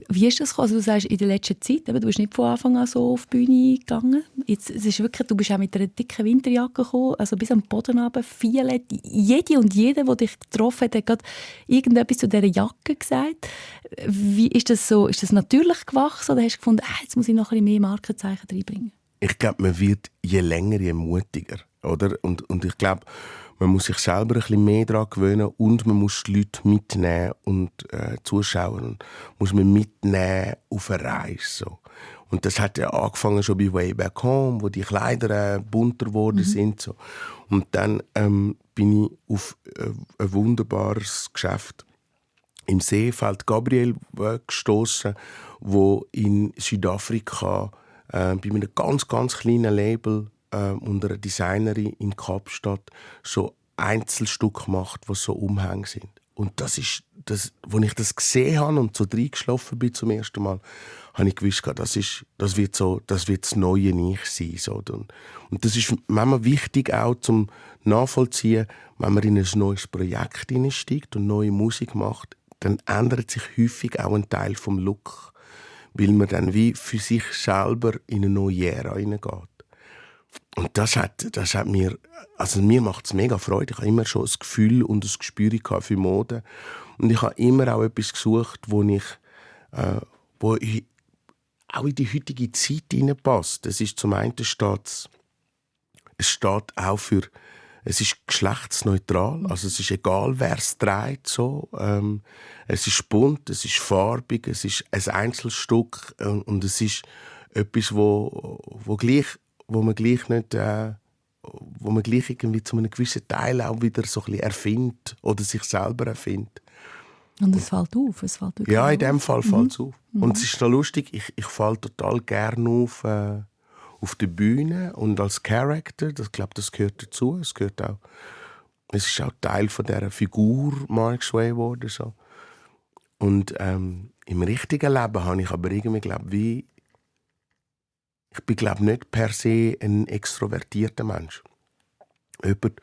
Wie ist das gekommen? Also du sagst, in der letzten Zeit, du bist nicht von Anfang an so auf die Bühne gegangen. Jetzt, es ist wirklich, du bist auch mit einer dicken Winterjacke gekommen, also bis am Boden runter, viele. Jede und jeder, der dich getroffen hat, hat gerade irgendetwas zu dieser Jacke gesagt. Wie ist das so? Ist das natürlich gewachsen oder hast du gefunden, jetzt muss ich noch ein bisschen mehr Markenzeichen reinbringen? Ich glaube, man wird je länger, je mutiger. Oder? Und ich glaube, man muss sich selber ein bisschen mehr daran gewöhnen und man muss die Leute mitnehmen und Zuschauer muss man mitnehmen auf eine Reise. So. Und das hat ja angefangen schon bei Way Back Home, wo die Kleider bunter geworden sind. So. Und dann bin ich auf ein wunderbares Geschäft im Seefeld Gabriel gestoßen, wo in Südafrika bei einem ganz, ganz kleinen Label unter einer Designerin in Kapstadt so Einzelstücke macht, die so Umhänge sind. Und das ist, als ich das gesehen habe und so reingeschlafen bin zum ersten Mal, habe ich gewusst, das wird das neue Ich sein. So. Und das ist manchmal wichtig auch zum Nachvollziehen, wenn man in ein neues Projekt hineinsteigt und neue Musik macht, dann ändert sich häufig auch ein Teil vom Look, weil man dann wie für sich selber in eine neue Ära hineingeht. Und das hat mir, also mir macht es mega Freude. Ich habe immer schon ein Gefühl und ein Gespür für Mode. Und ich habe immer auch etwas gesucht, wo auch in die heutige Zeit hineinpasst. Es ist zum einen es steht auch für, es ist geschlechtsneutral, also es ist egal, wer es trägt. So. Es ist bunt, es ist farbig, es ist ein Einzelstück und es ist etwas, wo man gleich irgendwie zu einem gewissen Teil auch wieder so ein bisschen erfindet oder sich selber erfindet. Und es fällt auf? Ja, in dem Fall fällt es auf. Und es ist noch lustig, ich falle total gerne auf der Bühne und als Character, das gehört dazu. Es ist auch Teil von dieser Figur Mark Sway geworden. So. Und im richtigen Leben habe ich aber irgendwie, ich bin, glaube nicht per se ein extrovertierter Mensch. Jemand,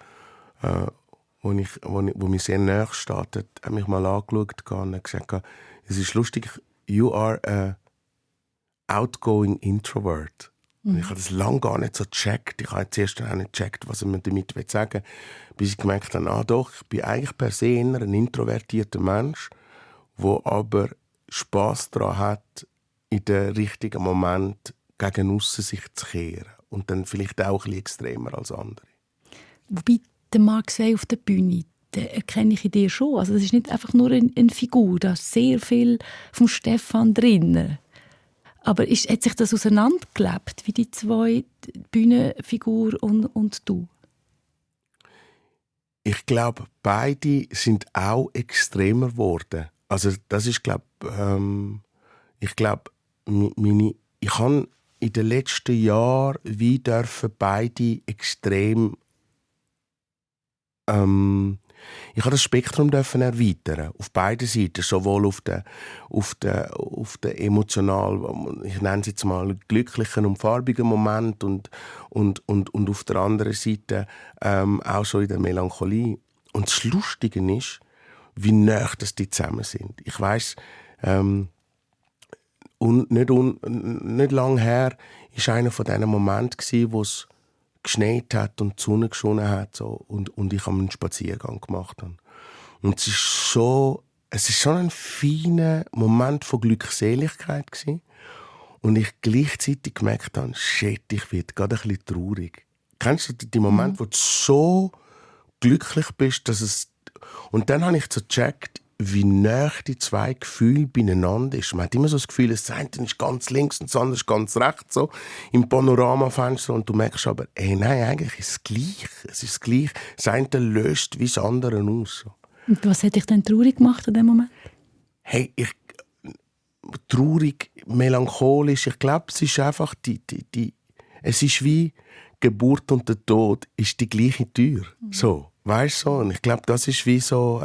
wo mir sehr nahe steht, hat mich mal angeschaut und hat gesagt, es ist lustig, you are a outgoing introvert. Und ich habe das lange gar nicht so gecheckt. Ich habe zuerst auch nicht gecheckt, was er mir damit sagen will, bis ich gemerkt habe, doch, ich bin eigentlich per se eher ein introvertierter Mensch, der aber Spass daran hat, in den richtigen Moment gegen aussen sich zu kehren. Und dann vielleicht auch ein bisschen extremer als andere. Wobei der Mark Sway auf der Bühne, den erkenne ich in dir schon. Also das ist nicht einfach nur eine Figur, da ist sehr viel vom Stefan drin. Aber hat sich das auseinandergelebt, wie die zwei, die Bühnenfigur und du? Ich glaube, beide sind auch extremer geworden. Also das ist, ich habe in den letzten Jahren wie dürfen beide extrem ich habe das Spektrum erweitern auf beiden Seiten, sowohl auf der emotional, ich nenne es jetzt mal glücklichen und farbigen Moment und auf der anderen Seite auch so in der Melancholie. Und das Lustige ist, wie nah die zusammen sind. Ich weiss, und nicht lange her war einer von diesen Momenten, wo es geschneit hat und die Sonne geschonen hat so, und ich einen Spaziergang gemacht habe. Und es ist schon ein feiner Moment von Glückseligkeit gewesen. Und ich gleichzeitig gemerkt habe, shit, ich werde gerade ein bisschen traurig. Kennst du die Momente, wo du so glücklich bist, dass es... Und dann habe ich so gecheckt, wie nah die zwei Gefühle beieinander sind. Man hat immer so das Gefühl, das eine ist ganz links und das andere ist ganz rechts, so im Panoramafenster. Und du merkst aber, nein, eigentlich ist es gleich. Es ist gleich. Das eine löst wie das andere aus. So. Und was hat dich denn traurig gemacht in dem Moment? Hey, traurig, melancholisch. Ich glaube, es ist einfach es ist wie Geburt und der Tod ist die gleiche Tür. So. Weißt du, so? Und ich glaube, das ist wie so,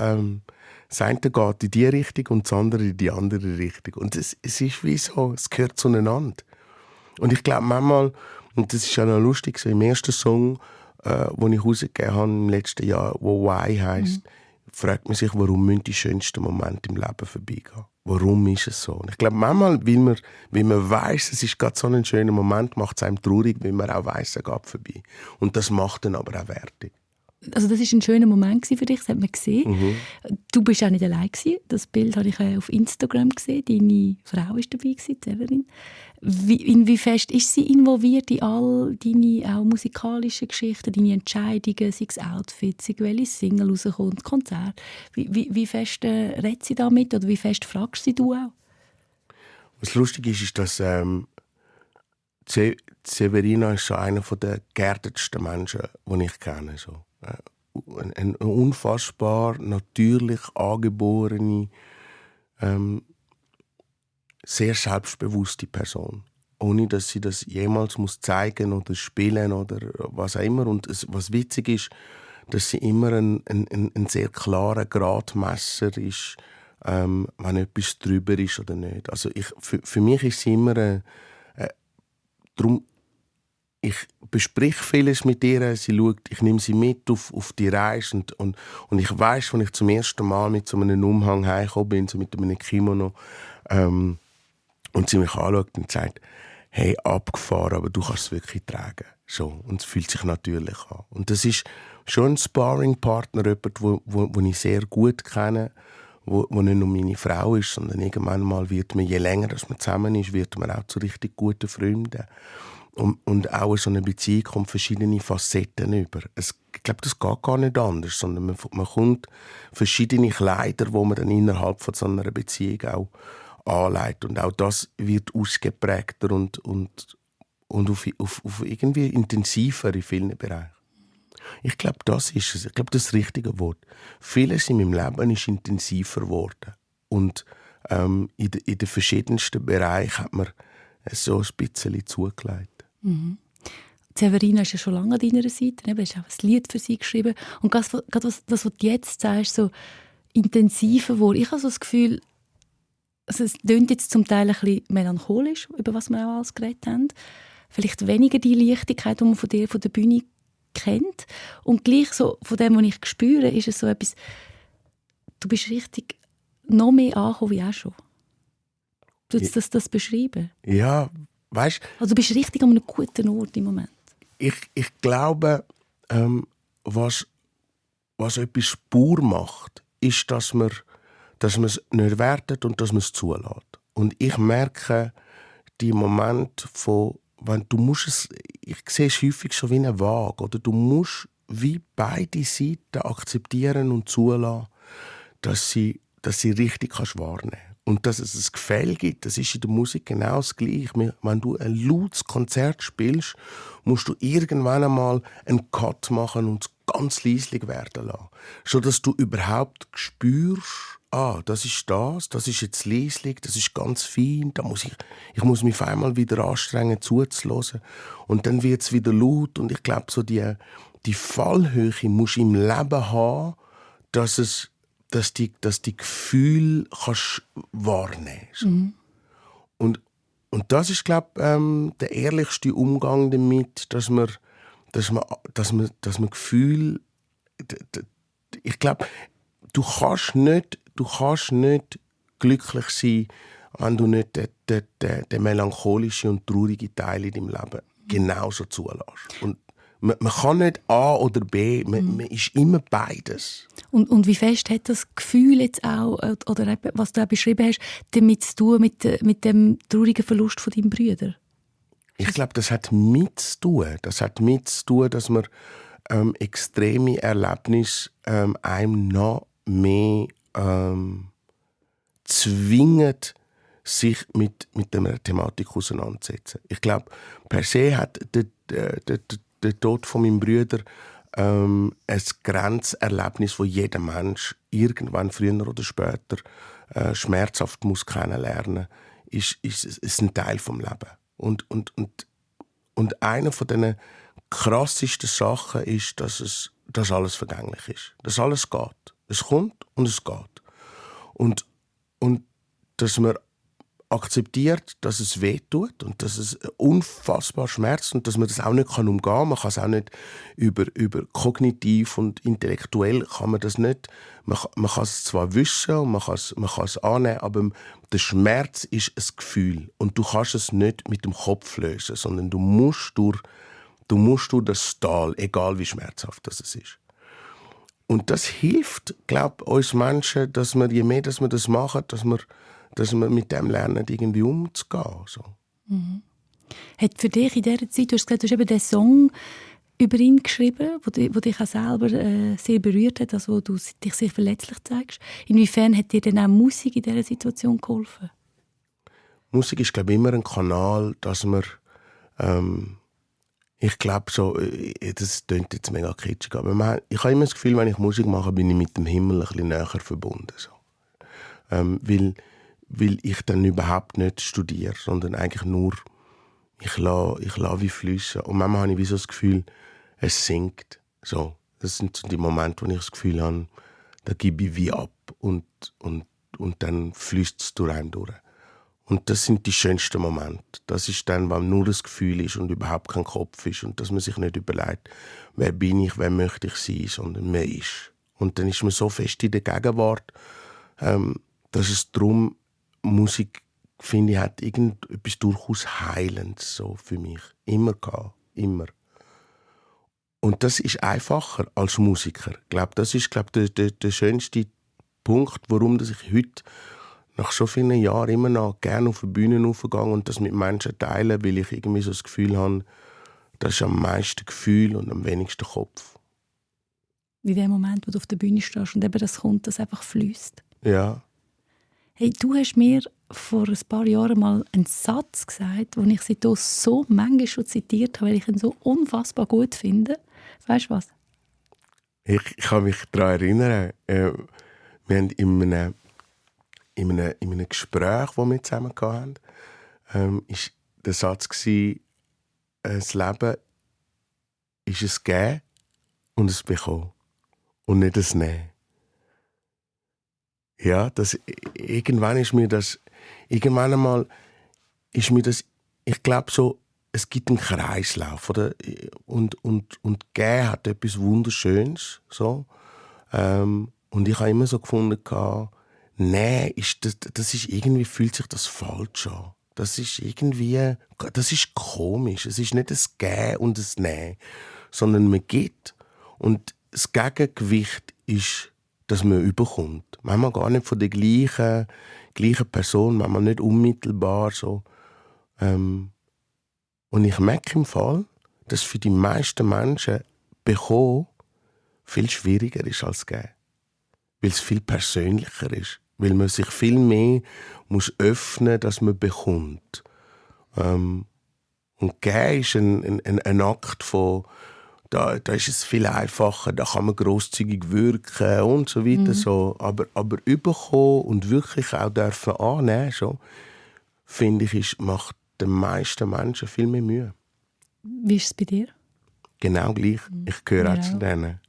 das eine geht in die Richtung und das andere in die andere Richtung. Und es ist wie so, es gehört zueinander. Und ich glaube manchmal, und das ist ja noch lustig, so im ersten Song, den ich rausgegeben habe im letzten Jahr, wo «Why» heisst, fragt man sich, warum müssen die schönsten Momente im Leben vorbeigehen? Warum ist es so? Und ich glaube, manchmal, weil man weiss, es ist gerade so ein schöner Moment, macht es einem traurig, weil man auch weiss, er geht vorbei. Und das macht dann aber auch wertig. Also das war ein schöner Moment für dich, das hat man gesehen. Du bist auch nicht allein gewesen. Das Bild habe ich auf Instagram gesehen. Deine Frau war dabei, Severin. Inwiefern ist sie involviert in all deine auch musikalischen Geschichten, deine Entscheidungen, sei es Outfits, sei welche Single rauskommt, Konzert? Wie fest redet sie damit oder wie fest fragst du auch? Was lustig ist, dass Severina ist so einer der geerdetsten Menschen, die ich kenne. So. Eine unfassbar natürlich angeborene, sehr selbstbewusste Person. Ohne dass sie das jemals muss zeigen oder spielen oder was auch immer. Und was witzig ist, dass sie immer ein sehr klarer Gradmesser ist, wenn etwas drüber ist oder nicht. Also für mich ist sie immer darum, ich bespreche vieles mit ihr, sie schaut, ich nehme sie mit auf die Reise und ich weiss, als ich zum ersten Mal mit so einem Umhang heimgekommen bin, so mit einem Kimono, und sie mich anschaut und sagt, hey, abgefahren, aber du kannst es wirklich tragen. So, und es fühlt sich natürlich an. Und das ist schon ein Sparring-Partner, jemand, wo ich sehr gut kenne, wo nicht nur meine Frau ist, sondern irgendwann mal wird man, je länger dass man zusammen ist, wird man auch zu richtig guten Freunden. Und auch in so einer Beziehung kommt verschiedene Facetten über. Ich glaube, das geht gar nicht anders, sondern man kommt verschiedene Kleider, die man dann innerhalb von so einer Beziehung auch anlegt. Und auch das wird ausgeprägter und auf irgendwie intensiver in vielen Bereichen. Ich glaube, das ist es. Ich glaube, das ist das richtige Wort. Vieles in meinem Leben ist intensiver geworden. Und in den verschiedensten Bereichen hat man so ein bisschen zugelegt. Severina ist ja schon lange an deiner Seite. Du hast auch ein Lied für sie geschrieben. Und gerade das, was du jetzt sagst, so intensiver Wort. Ich habe so das Gefühl, also es klingt jetzt zum Teil ein bisschen melancholisch, über was wir auch alles geredet haben. Vielleicht weniger die Leichtigkeit, die man von dir, von der Bühne kennt. Und gleich so von dem, was ich spüre, ist es so etwas, du bist richtig noch mehr angekommen wie auch schon. Du würdest das beschreiben? Ja, weißt du. Also du bist richtig an einem guten Ort im Moment. Ich glaube, was etwas pur macht, ist, dass man es nicht wertet und dass man es zulässt. Und ich merke die Momente von, wenn du musst es, ich sehe es häufig so wie eine Waage, oder du musst wie beide Seiten akzeptieren und zulassen, dass sie richtig wahrnehmen kannst. Und dass es ein Gefälle gibt, das ist in der Musik genau das Gleiche. Wenn du ein lautes Konzert spielst, musst du irgendwann einmal einen Cut machen und es ganz leislich werden lassen. Schon dass du überhaupt spürst, das ist jetzt leislich, das ist ganz fein, ich muss mich auf einmal wieder anstrengen, zuzuhören. Und dann wird es wieder laut. Und ich glaube, so die Fallhöhe musst du im Leben haben, dass die Gefühle kannst wahrnehmen kannst. Und das ist, glaube ich, der ehrlichste Umgang damit, dass man Gefühle, ich glaube, du kannst nicht glücklich sein, wenn du nicht den melancholischen und traurigen Teil in deinem Leben genauso zulässt. Und man kann nicht A oder B, man ist immer beides. Und wie fest hat das Gefühl jetzt auch, oder was du auch beschrieben hast, damit zu tun mit dem traurigen Verlust von deinem Brüder? Ich glaube, das hat mit zu tun. Das hat mit zu tun, dass man extreme Erlebnisse einem noch mehr zwingt, sich mit der Thematik auseinanderzusetzen. Ich glaube, per se hat der Tod von meinem Bruder ein Grenzerlebnis, das jeder Mensch irgendwann früher oder später schmerzhaft muss kennenlernen muss, ist ein Teil des Lebens. Und eine von den krassesten Sachen ist, dass es dass alles vergänglich ist. Dass alles geht. Es kommt und es geht. Und dass man akzeptiert, dass es weh tut und dass es unfassbar schmerzt und dass man das auch nicht umgehen kann. Man kann es auch nicht über kognitiv und intellektuell kann man das nicht. Man kann es zwar wissen und man kann es annehmen, aber der Schmerz ist ein Gefühl und du kannst es nicht mit dem Kopf lösen, sondern du musst durch das Tal, egal wie schmerzhaft das ist. Und das hilft, glaube ich, uns Menschen, dass wir, je mehr dass wir das machen, dass wir mit dem lernen, irgendwie umzugehen. So. Hat für dich in dieser Zeit, du hast gesagt, du hast eben den Song über ihn geschrieben, wo dich auch selber sehr berührt hat, also wo du dich sehr verletzlich zeigst. Inwiefern hat dir denn auch Musik in dieser Situation geholfen? Musik ist, glaube ich, immer ein Kanal, dass man ich glaube so, das klingt jetzt mega kitschig, aber ich habe immer das Gefühl, wenn ich Musik mache, bin ich mit dem Himmel ein bisschen näher verbunden. So. Weil ich dann überhaupt nicht studiere, sondern eigentlich nur, ich lasse wie Flüsse. Und manchmal habe ich wie so das Gefühl, es singt. So. Das sind so die Momente, wo ich das Gefühl habe, da gebe ich wie ab und dann fließt es durch einen durch. Und das sind die schönsten Momente. Das ist dann, wenn nur das Gefühl ist und überhaupt kein Kopf ist und dass man sich nicht überlegt, wer bin ich, wer möchte ich sein, sondern man ist. Und dann ist man so fest in der Gegenwart, dass es darum, Musik, finde ich, hat irgendetwas durchaus Heilendes so für mich. Immer gehabt. Immer. Und das ist einfacher als Musiker. Ich glaube, das ist der schönste Punkt, warum ich heute nach so vielen Jahren immer noch gerne auf die Bühne raufgehe und das mit Menschen teile, weil ich irgendwie so das Gefühl habe, das ist am meisten Gefühl und am wenigsten Kopf. In dem Moment, wo du auf der Bühne stehst und eben das kommt, das einfach fließt. Ja. Hey, du hast mir vor ein paar Jahren mal einen Satz gesagt, den ich seitdem so manchmal schon zitiert habe, weil ich ihn so unfassbar gut finde. Weißt du was? Ich kann mich daran erinnern, wir haben in einem Gespräch, das wir zusammen hatten, war der Satz, das Leben ist ein Geben und ein Bekommen und nicht ein Nehmen. Ja, irgendwann einmal ist mir das, ich glaube so, es gibt einen Kreislauf, oder? Und Geben hat etwas Wunderschönes, so. Und ich habe immer so gefunden, nein, das ist irgendwie, fühlt sich das falsch an. Das ist komisch. Es ist nicht ein Geben und ein Nehmen, sondern man gibt. Und das Gegengewicht ist, dass man überkommt. Manchmal gar nicht von der gleichen Person, manchmal nicht unmittelbar so. Und ich merke im Fall, dass für die meisten Menschen bekommen viel schwieriger ist als geben. Weil es viel persönlicher ist. Weil man sich viel mehr muss öffnen, dass man bekommt. Und geben ist ein Akt von, da ist es viel einfacher, da kann man grosszügig wirken und so weiter. So. Aber überkommen und wirklich auch dürfen annehmen, so, finde ich, macht den meisten Menschen viel mehr Mühe. Wie ist es bei dir? Genau gleich. Ich gehöre auch zu denen.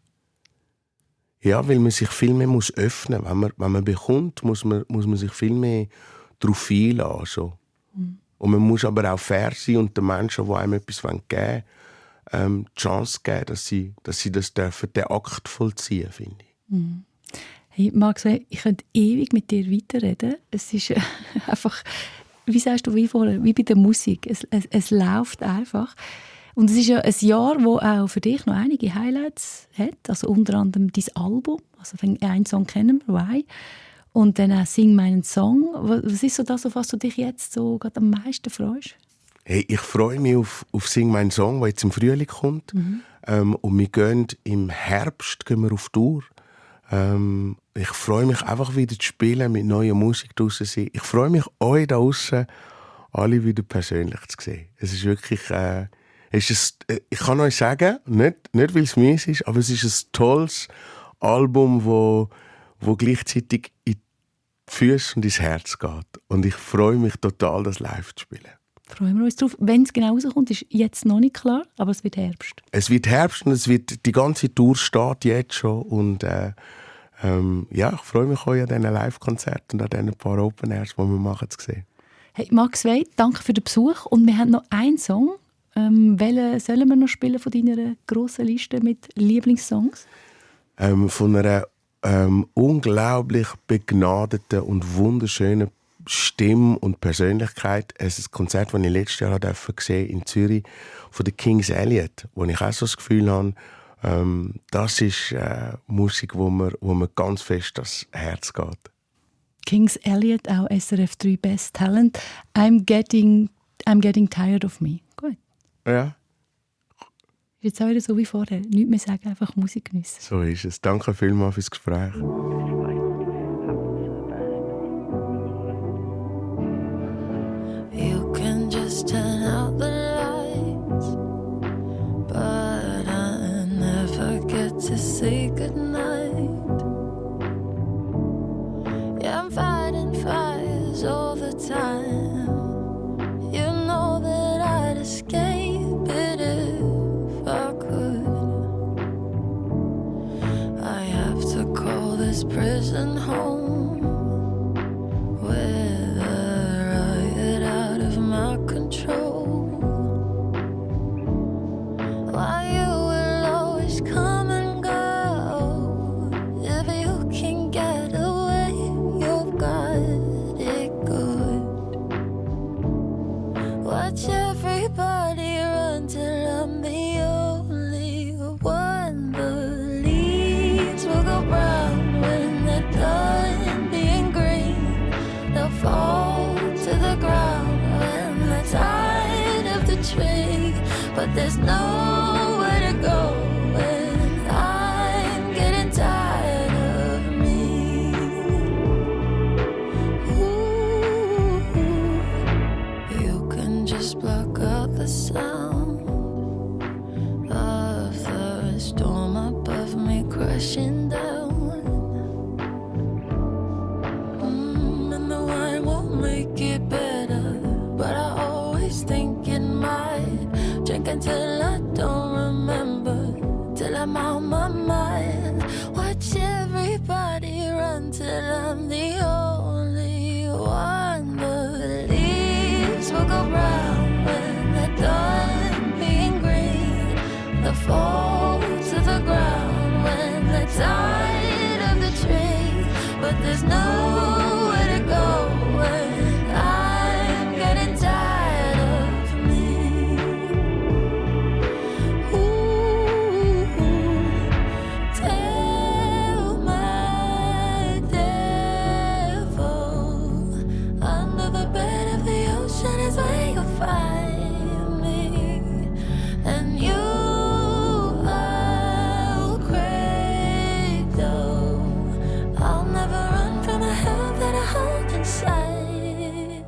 Ja, weil man sich viel mehr öffnen muss. Wenn man bekommt, muss man sich viel mehr darauf einlassen. So. Und man muss aber auch fair sein und den Menschen, die einem etwas geben wollen, die Chance geben, dass sie das dürfen, den Akt vollziehen, finde ich. Hey, Max, ich könnte ewig mit dir weiterreden. Es ist einfach, wie sagst du, wie vorher, wie bei der Musik. Es läuft einfach. Und es ist ja ein Jahr, das auch für dich noch einige Highlights hat. Also unter anderem dein Album. Also einen Song kennen wir, «Why?». Und dann auch «Sing meinen Song». Was ist so das, auf was du dich jetzt so gerade am meisten freust? Hey, ich freue mich auf «Sing meinen Song», der jetzt im Frühling kommt. Und wir gehen im Herbst auf Tour. Ich freue mich einfach wieder zu spielen, mit neuer Musik draussen zu sein. Ich freue mich, euch da draussen alle wieder persönlich zu sehen. Es ist wirklich... ich kann euch sagen, nicht weil es mies ist, aber es ist ein tolles Album, wo gleichzeitig in die Füße und ins Herz geht. Und ich freue mich total, das live zu spielen. Freuen wir uns drauf. Wenn es genau rauskommt, ist jetzt noch nicht klar, aber es wird Herbst. Es wird Herbst und es wird, die ganze Tour steht jetzt schon. Und ja, ich freue mich auch an diesen Live-Konzerten und an diesen paar Open Airs, die wir machen, zu sehen. Hey, Max Wey, danke für den Besuch. Und wir haben noch einen Song. Welchen sollen wir noch spielen von deiner grossen Liste mit Lieblingssongs? Von einer unglaublich begnadeten und wunderschönen Stimme und Persönlichkeit. Es ist ein Konzert, das ich letztes Jahr gesehen in Zürich von den Kings Elliot, wo ich auch so das Gefühl habe, das ist Musik, wo mir ganz fest ans Herz geht. Kings Elliot, auch SRF 3 Best Talent. I'm getting tired of me. Gut. Ja, Jetzt auch wieder so wie vorher. Nichts mehr sagen, einfach Musik geniessen. so ist es. Danke vielmals fürs Gespräch. You can just turn out the lights, but I never get to say goodnight. Yeah, I'm fighting fires all the time. You know that I'd escape it if I could. I have to call this prison home, with a riot out of my control. While you will always come and go, if you can get away, you've got it good. Watch everybody run till I'm the only one. The leaves will go brown when they're done being green. They'll fall to the ground when they're tired of the tree. But there's nowhere to go when I'm getting tired of me. Ooh, you can just block out the sound of the storm above me crashing down. And the wine won't make it better, but I always think it might. Drink until I don't remember, till I'm out my mind. Watch everybody run till I'm the only one. The leaves will go brown when they're done being green. They'll fall to the ground when they're tired of the tree. But there's nowhere to go when I'm getting tired of me. Ooh, tell my devil, under the bed of the ocean is where you'll find me. And you I'll cradle. I'll never run from the hell that I hold inside.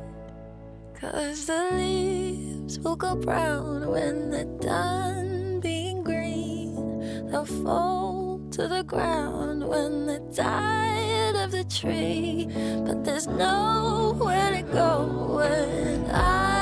'Cause the leaves will go brown when they're done being green. They'll fall to the ground when they're tired of the tree. But there's nowhere to go when I